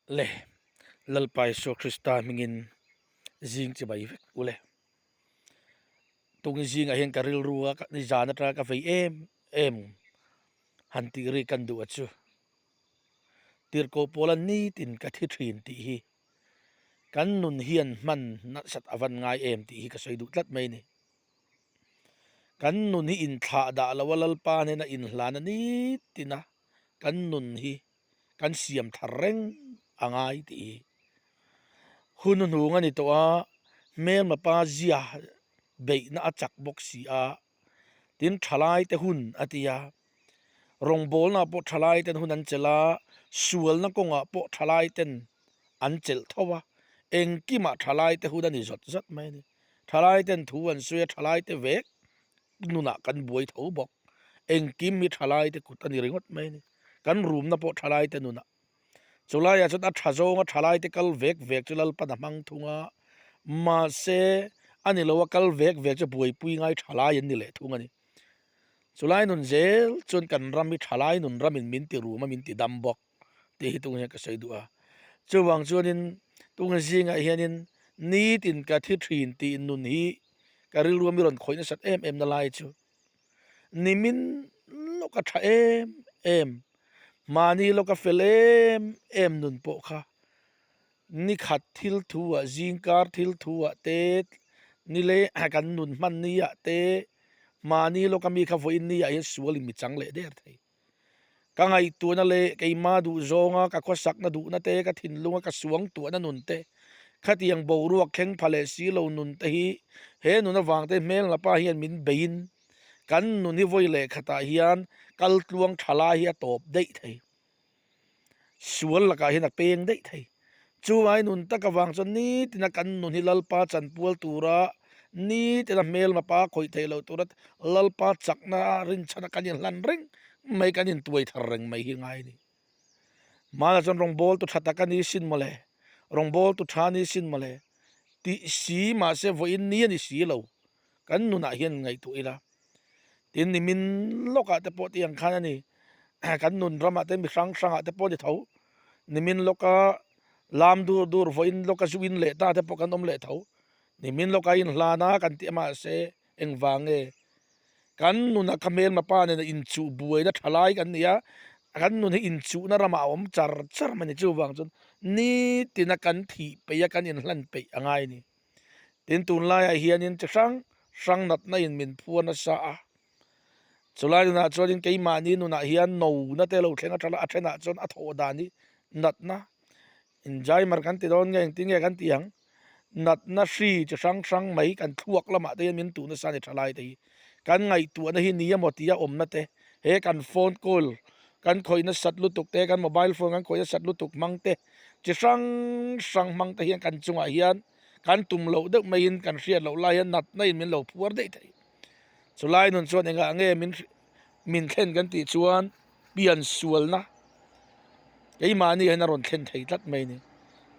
Le Lalpa Isua Krista hmingin zing chibai vek u le. Tungi zingah hian ka rilru a nizan atanga ka vei em em han tih ri kan duh a chu. Tirhkoh pawla nitin ka thi thin tih hi kan nun hian hman nasat a van ngai em tih hi ka sawi duh tlat mai a ni. Kan nun hi inthlah dah lo a Lalpa hnena inhlan a nitin a kan nun hi kan siam thar reng a ngai tih hi. Hun hnung a ni tawh a, hmelma pa zia beihna a chak bawk si a, tin thalai te hun a ti a, rawngbawlna pawh thalai ten hun an chelh a, sualna kawngah pawh thalai ten an chelh tho a, engkimah thalai te hun a ni zawt zawt mai a ni. Thalai ten thu an sawi a, thalai te vek nunah kan buai tho bawk. Engkim hi thalai te kut a ni ringawt mai a ni. Kan rumna pawh thalai te nunah. Chulaiah chuan a tha zawnga thalai te kal vek vek chu Lalpan a hmang thung a, mahse a ni lo a kal vek vek chu buaipui ngai thalai an ni leh thung a ni. Chulai nun zel chuan kan ram hi thalai nun ramin min ti rum a min ti dam bawk tih hi tunge ka sawi duh a. Chuvang chuanin tunge zingah hianin nitin ka thi thin tih nun hi ka rilru a mi rawn khawih nasat em em na lai chu nimin lawk a tha em em, mahni lawk a fel em em nun pawh kha ni khat thil thu ah zingkar thil thu ah te ni leh kan nun hman ni ah te mahni lawk a mi kha vawiin ni ah hian sual in mi chang leh der thei. Ka ngaihtuahna leh keimah duhzawnga ka khawsakna duhna te, ka thinlunga ka suangtuahna nun te, khatiang boruak thleng pha leh si lo nun te hi he nun avang te hmel lapa hian min beiin kan nun hi vawi leh khatah hian kal tluang tha lai hi a tawp daih thei. Sual lakah hian a peng daih thei. Chuvai nun tak avang chuan nitina kan nun hi Lalpa chanpual tura nitina hmelma pa khawih theih loh tura Lalpa chakna rinchhana kan inhlan reng mai kan intuai thar reng mai hi ngai a ni. Hmanah chuan rawngbawltu tha tak a ni sin mawle, rawngbawltu tha a ni sin mawle tih si mahse vawiin ni a ni si lo. Kan nunah hian ngaihtuah ila. Tin nimin lawkah te pawh tiang khan a ni kan nun ramah te mi hrang hrangah te pawh a ni tho nimin lawka lam dur dur vawiin lawka zu in leh ta te pawh kan awm leh tho nimin lawka inhlan a kan tih mahse engvang nge kan nuna ka hmelma pa nena inchuh buaina tha lai kan ni a kan nun hi inchuhna ramah a awm char char mai a ni chuvang chuan nitina kan thih peih a kan inhlan peih a ngai a ni. Tin tunlaiah hianin chi hrang hrang natna in min phuar nasa a, chulai nunah chuanin keimahni nunah hian no na te lo thleng atang a thenah chuan a thawh dan hi natna injaimar kan ti dawn nge engtin nge kan tih ang natna hri chi hrang hrang mai kan thluak lamah te hian min tuh nasa a ni thalai te hi kan ngaihtuahna hi ni emaw tia awmna te he kan phone call kan khawih nasat lutuk te kan mobile phone kan khawih nasat lutuk hmang te. Chi hrang hrang hmang te hian kan chungah hian kan tum loh deuh maiin kan hriat loh lai hian natna in min lo phuar daih thei. Chulai nun chuan engah nge min min thlen kan tih chuan pian sualna keimahni hian a rawn thlen thei tlat mai a ni.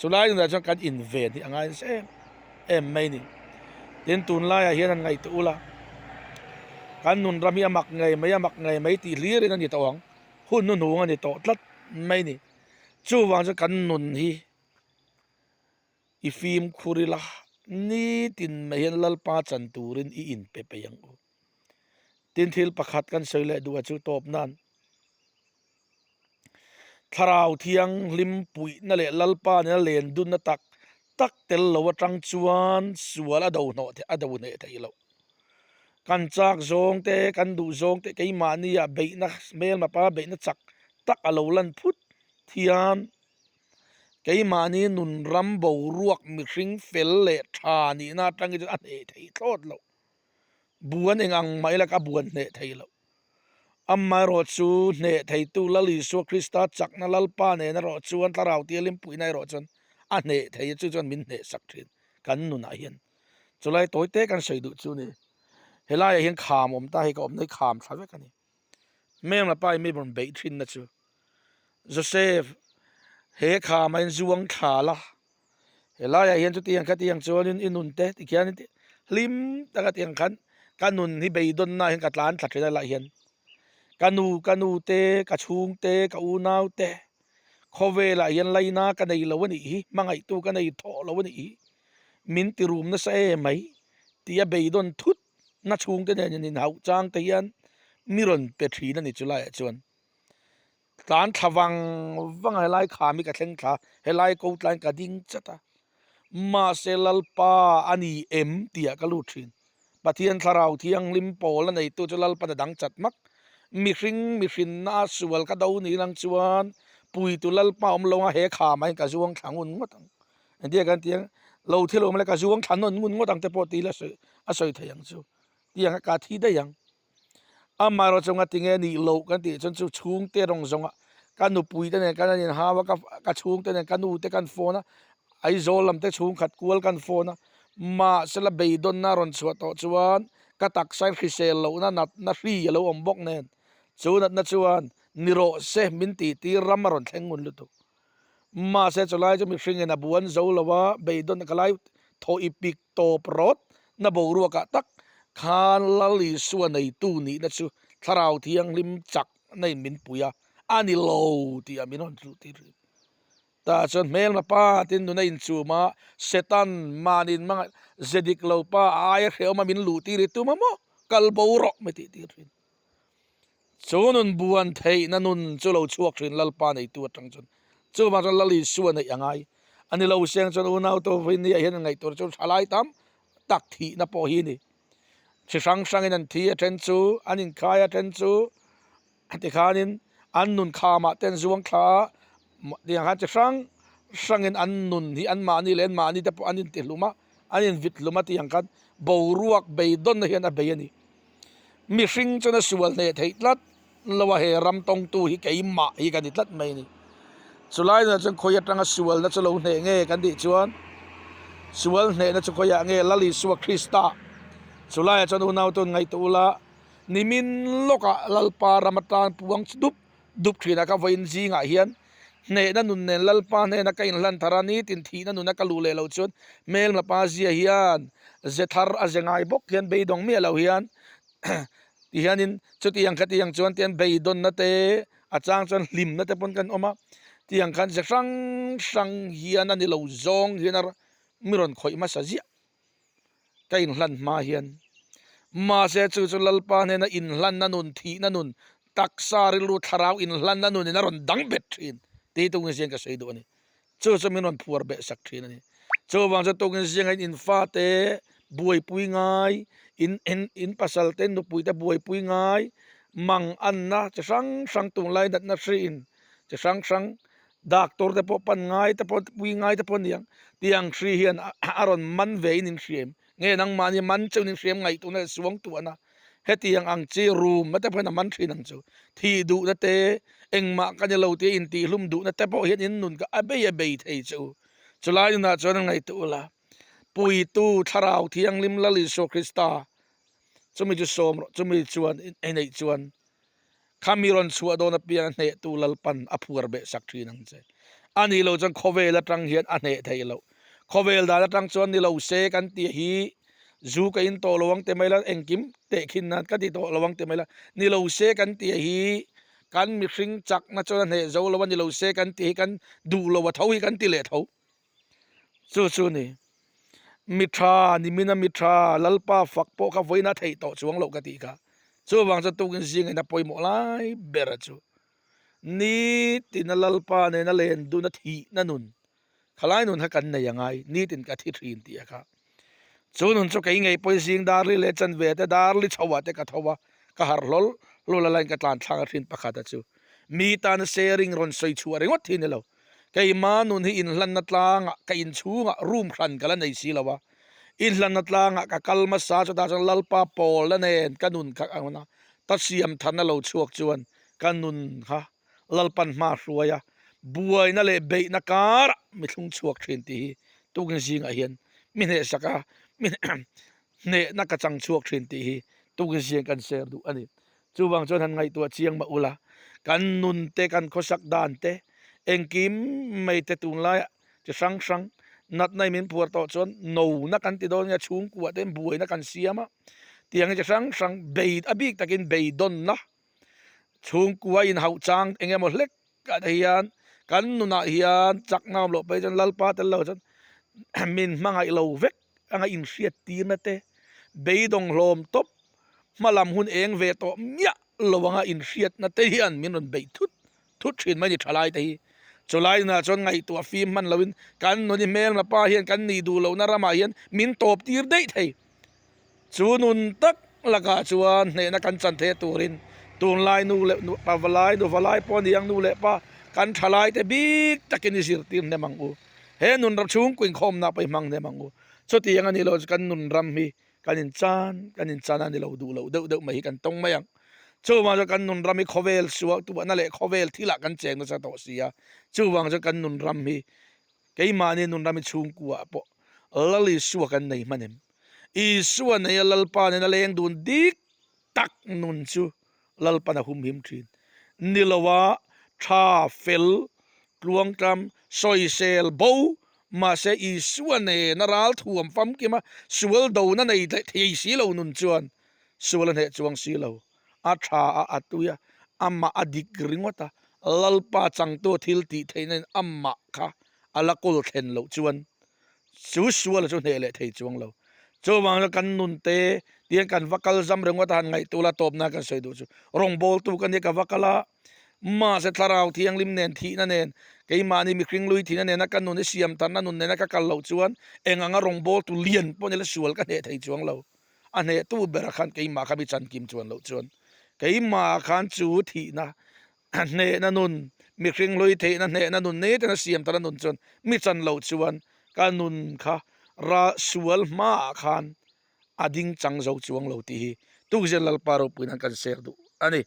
Chulai nunah chuan kan inven hi a ngai nasa em em mai a ni. Tin tunlaiah hian an ngaihtuah ula kan nun ram hi a mak ngei mai a mak ngei mai tih hlirin a ni tawh ang hun hnuhnung a ni tawh tlat mai a ni. Chuvang chu kan nun hi i fimkhur ila, nitin mai hian Lalpa chan turin i inpe peih ang u. Tin thil pakhat kan sawi leh duh a chu tawp nan Thlarau Thianghlim puihna leh Lalpa nena len dunna tak tak tel lo atang chuan sual a do hnawh a do hneh theih loh. Kan chak zawng te, kan duh zawng te keimahnia beihna hmelma pa beihna chak tak a lo lan phut thiam. Keimahni nun ram boruak mihring fel leh tha nihna atangin chuan a hneh theih thlawt loh. Buan eng ang mah ila ka buan hneh thei loh. Amaherawh chu hneh theitu Lal Isua Krista chakna Lalpa nen erawh chuan Thlarau Thianghlim puihna erawh chuan a hneh thei a, chu chuan min hneh sak thin kan nunah hian. Chulai tawi te kan sawi duh chu ni. Helaiah hian kham awm ta hei ka awmna hi kham thla vek a ni. Hmel lapa in mi rawn beih thin na chu Joseph he kham ah hian zuang thla la helaiah hian chutiang khatiang chuanin i nun te tikhian hlim taka tiang khan ka nun hi beidawnna ah hian ka tlan thla thin a helaiah hian ka nu ka nu te ka chhung te ka unau te. Khawvelah hian laina ka nei lo a nih hi, hmangaihtu ka nei thawh lo a nih hi, min ti rum nasa em mai tia beidawn thut na chhungte nen in inhauh chang te hian mi rawn pe thin a ni chulaiah chuan. Tlan thla vang vang a helai kham hi ka thleng thla, helai ko tlaiin ka ding chat a, mahse Lalpa a ni em tihah ka lut thin. Pathian thlarau thianghlim pawl a neitu chu Lalpan a dang chat hmak. Mihring mihrinna a sual ka do ni lang chuan puitu Lalpa awm lo anga he khamah hian ka zuang thla ngun ngawt ang. Engtia kan tih ang, lo thil awm le ka zuang thla nawn ngun ngawt ang te pawh ti ila a sawi thei ang chu. Tiang a ka thi daih ang. Amaherawh chu ngatinge nih loh kan tih chuan chu chhungte rawng zawnga ka nupui te nen kan an inhau a, ka chhungte nen ka nu te kan phone a, Aizawl lam te chhungkhat kual kan phone a, mahsela beidawnna a rawn chhuah tawh chuan ka taksa hrisel lohna natna hri a lo awm bawk nen chu natna chuan ni rawh se min tih tir ram a rawn thleng ngun lutuk. Mahse chulai chu mihringin a buan zo lo a, beidawnna ka lai thaw i pik tawp rawt na boruakah tak khan Lal Isua neitu nihna chu Thlarau Thianghlim chakna in min pui a, a ni lo tih ah min rawn hrilh tir thin. Tah chuan hmelma pa tin nuna inchum a, Setan mahni in hmangaih ze dik lo pa a aia hrehawm a min luh tir i tum a maw? Kal bo rawh mi tih tir thin. Chu nun buan theihna nun chu lo chhuak thin Lalpa neitu atang chuan chuvang chuan Lal Isua neih a ngai a ni lo seng chuan unau te vawiin ni ah hian an ngaihtuah chu thalai tam tak thihna pawh hi a ni. Chi hrang hrangin an thi a then chu an inkhai a then chu tikhanin an nun khamah te an zuang thla a tiang khan chi hrang hrangin an nun hi anmahni leh anmahni te pawh an intihlum a an invithlum a tiang khan boruak beidawnna hian a bei a ni. Mihring chuan a sual hneh theih tlat lo a, he ram tawngtu hi keimah hi ka ni tlat mai a ni. Chulai nunah chuan khawi atanga sualna chu lo hneh nge kan tih chuan sual hnehna chu khawiah nge Lal Isua Krista chulaiah chuan unau te ngaihtuah ula nimin lawkah Lalpa ram atan puang dup dup thin a, ka vawiin zingah hian hnehna nun nen Lalpa hnena ka inhlan thar a, nitin thihna nuna ka luh leh loh chuan hmelma pa zia hian ze thar a ze ngai bawk hian beidawng miah lo hian ti hianin chutiang khatiang chuan tian beidawnna te a chang chuan hlimna te pawn kan awm a, tiang khan ze hrang hrang hian a ni lo zawng hian a mi rawn khawih hmasa ziah. Ka inhlan hma hian mahse chu chu Lalpa hnena inhlanna nun, thihna nun, taksa rilru thlarau inhlanna nunin a rawn dang bet thin tih tukin ziang ka sawi duh a ni. Chu chu min rawn phuar beh sak thin a ni. Chuvang chu tukin zianga in infate buaipui ngai, in in in pasal te nupui te buaipui ngai, mang anna chi hrang hrang tunlai natna hriin chi hrang hrang Doctor te pawh pan ngai te pawh pui ngai te pawh aniang tiang hri hian a rawn man ve in in hriam nge nangmahni man cheu in in hriam ngaihtuahna leh suangtuahna hetiang ang chi room te pawh hian a man thin ang chu thih duhna te engmah ka ni lo tia intihhlum duhna te pawh hian in nun kha a bei a bei thei che u chulai nunah chuan a ngaihtuah ula puitu thlarau thianghlim Lal Isua Krista chumi chu sawm rawh chumi chuan i neih chuan Khami rawn chhuah dawn apiang a hnehtu Lalpan a phuar beh sak thin ang che. A nih loh chuan khawvel atang hian a hneh theih loh. Khawvel dan atang chuan ni lo se kan tih hi zu ka in tawh lo ang ti mai la, engkim tehkhin nan ka ti tawh lo ang ti mai la, ni lo se kan tih hi kan mihring chakna chuan a hneh zo lo a, ni lo se kan tih hi kan duh lo a tho hi kan ti leh tho. Chu chu ni. Mi tha ni mina mi tha Lalpa fak pawh kha vawiin a theih tawh chuang loh ka tih kha. Chuvang chuan tukin zingin a pawimawh lai ber a chu. Nitin a Lalpa nena len dun a thihna nun khalai nun kha kan nei a ngai nitin ka thi thin tih a kha. Chu nun chu kei ngei pawhin zing darli leh chanve te darli chho ah te ka tho a ka harh hlawl hlawl a laiin ka tlan thlak a thin pakhat a chu. Mi tana sharing rawn sawi chhuah ringawt hi ni lo. Keima nun hi inhlanna tlangah ka inchhungah room hran ka la nei si lo a, inhlanna tlangah ka kal hmasa chutah chuan Lalpa pawlna nen ka nun kha a rawn a, ta siam tharna lo chhuak chuan ka nun kha Lalpan hma hruai a, buaina leh beihna karah mi thlung chhuak thin tih hi tukin zingah hian mi hnehsak a, mi hnehna ka chang chhuak thin tih hi tukin zing kan share duh a ni. Chuvang chuan han ngaihtuah chiang mah ula, kan nun te, kan khawsak dan te, engkim mai te tunlaiah chi hrang hrang natna in min phuar tawh chuan nona kan ti dawn nge chhungkua te buaina kan siam a, tiang hi chi hrang hrang bei a bik takin beidawnna chhungkua inhauh chang eng emaw hlek ah te hian. Kan nunah hian chakna awm loh phei chuan Lalpa tel lo chuan min hmangaih lo vek anga inhriat tirna te, beidawng hlawm tawp hmalam hun eng ve tawh miah lo anga inhriatna te hian min rawn beih thut thut thin mai ni thalai te hi. Chulai nunah chuan ngaihtuah fim hman loin kan nuni hmelma pa hian kan nih duh lohna ramah hian min tawp tir daih thei. Chu nun tak lakah chuan hnehna kan chan theih turin tunlai nu leh pa valai nu valai pawh a ni ang nu leh pa kan thalai te bik takin i zirtir hnem ang u. He nun ram chhungkaw inkhawmna pawh i hmang hnem ang u. Chutiang a nih loh chu kan nun ram hi kan inchan kan inchan a ni lo duh loh deuh deuh mai hi kan tawng mai ang. Chuvang chuan kan nun ram hi khawvel sual tuahna leh khawvel thilah kan cheng nasa tawh si a. Chuvang chuan kan nun ram hi keimahni nun ram hi chhungkuaah pawh Lal Isua kan nei hman em? Isua neia Lalpa nena leng dun dik tak nun chu Lalpan a humhim thin. Ni loa tha, fel, tluangtlam, sawisel, bo, mahse Isua nena ral thuam famkima sual dona nei thei si lo nun chuan sual a hneh chuang si lo. A tha a, a tui a, amah a dik ringawt a, Lalpa changtu thil tih theihna in amah kha a la kawl thlen loh chuan chu suala chu hneh leh thei chuang lo. Chuvang chuan kan nun te tiang kan va kal zam ringawt a han ngaihtuah la tawpna kan sawi duh chu rawngbawltu ka nia ka va kal a, mahse thlarau thianghlim nen thihna nen keimahni mihring lui thihna nena ka nun i siam tharna nun nena ka kal loh chuan eng anga rawngbawltu lian pawh nila sual ka hneh thei chuang lo. A hnehtu berah khan keimah kha mi chankim chuan loh chuan keimah khan chu thihna hnehna nun, mihring hlui theihna hnehna nun nei tena siam tana nun chuan mi chan loh chuan ka nun kha ra sual hmaah khan a ding chang zo chuang lo tih hi tukzia Lalpa ropuiin an kan ser duh a ni.